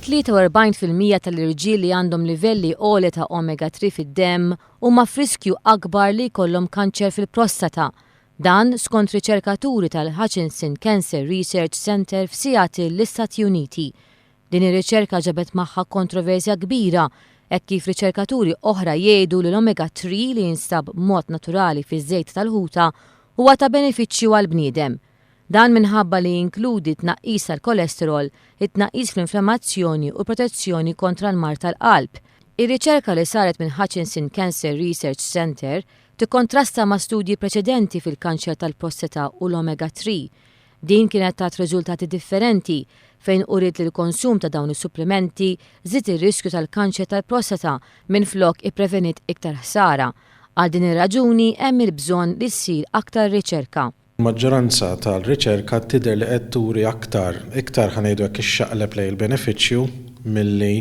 43% tal-irġiel li għandhom livelli għolja ta' omega 3 fid-demm huma f'riskju akbar li jkollhom kanċer fil-prostata. Dan skont riċerkaturi tal-Hutchinson Cancer Research Center f'Seattle, l-Istati Uniti. Din ir-riċerka ġabet magħha kontroversja kbira hekk kif riċerkaturi oħra jgħidu li l-omega 3 li jinstab b'mod naturali fiż-żejt tal-ħuta huwa ta' benefiċċju għall-bniedem. Dan minħabba li jinkludi tnaqqis tal-kolesterol, it-tnaqqis fl-inflammazzjoni u l-protezzjoni kontra l-mard tal-qalb. Ir-riċerka li saret minn Hutchinson Cancer Research Center tikkontrasta ma' studji preċedenti fil-kanċer tal-prostata u l-omega 3. Din kienet tat riżultati differenti fejn uriet li l-konsum ta' dawn is-supplimenti żied ir-riskju tal-kanċer tal-prostata minflok ippreveniet iktar ħsara. Għal din ir-raġuni hemm il-bżonn li ssir aktar riċerka. Il-maġġoranza tal-riċerka tidher li qed turi aktar, iktar ħa ngħidu hekk ixxaqleb lejn il-benefiċċju milli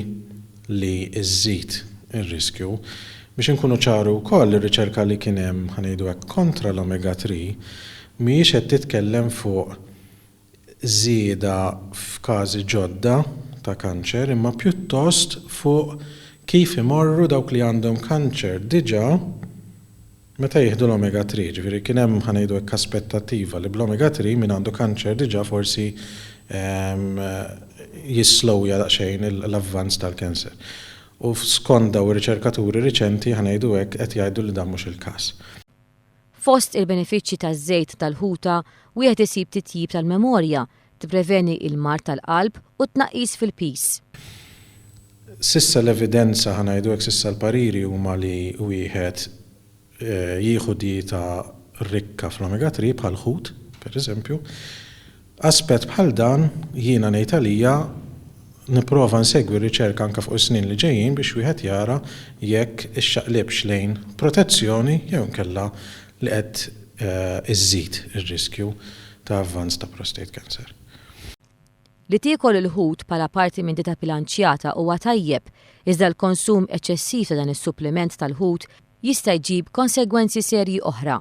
li żżid ir-riskju. Biex inkunu ċari wkoll, ir-riċerka li kien hemm, ħa ngħidu hekk, kontra l-omega 3 mhijiex qed titkellem fuq żieda f'każi ġodda ta' kanċer imma pjuttost fuq kif imorru dawk li għandhom kanċer diġà Meta jieħdu l-omega 3, jiġifieri kien hemm, ħa ngħidu hekk, aspettattiva li bl-omega 3 min għandu kanċer diġà forsi jisslowja daqsxejn l-avvanz tal-cancer. U skont dawn ir-riċerkaturi riċenti, ħa ngħidu hekk, qed jgħidu li dan mhux il-każ. Fost il-benefiċċji taż-żejt tal-ħuta wieħed isib titjib tal-memorja, tippreveni l-mard tal-qalb u tnaqqis fil-piż. S'issa l-evidenza, ħa ngħidu hekk, s'issa l-pariri huma li wieħed jieħu dieta rikka fl-omega 3 bħal ħut, per eżempju. Aspett bħal dan jiena ngħid għalija nipprova nsegwi r-riċerka anke fuq is-snin li ġejjin biex wieħed jara jekk ixxaqlibx lejn protezzjoni jew inkella li qed iżżid ir-riskju ta' avvanz ta' prostate cancer. Li tiekol il-ħut bħala parti minn dieta bilanċjata huwa tajjeb, iżda l-konsum eċċessiv ta' dan is-suppliment tal-ħut jista' jġib konsegwenzi serji oħra.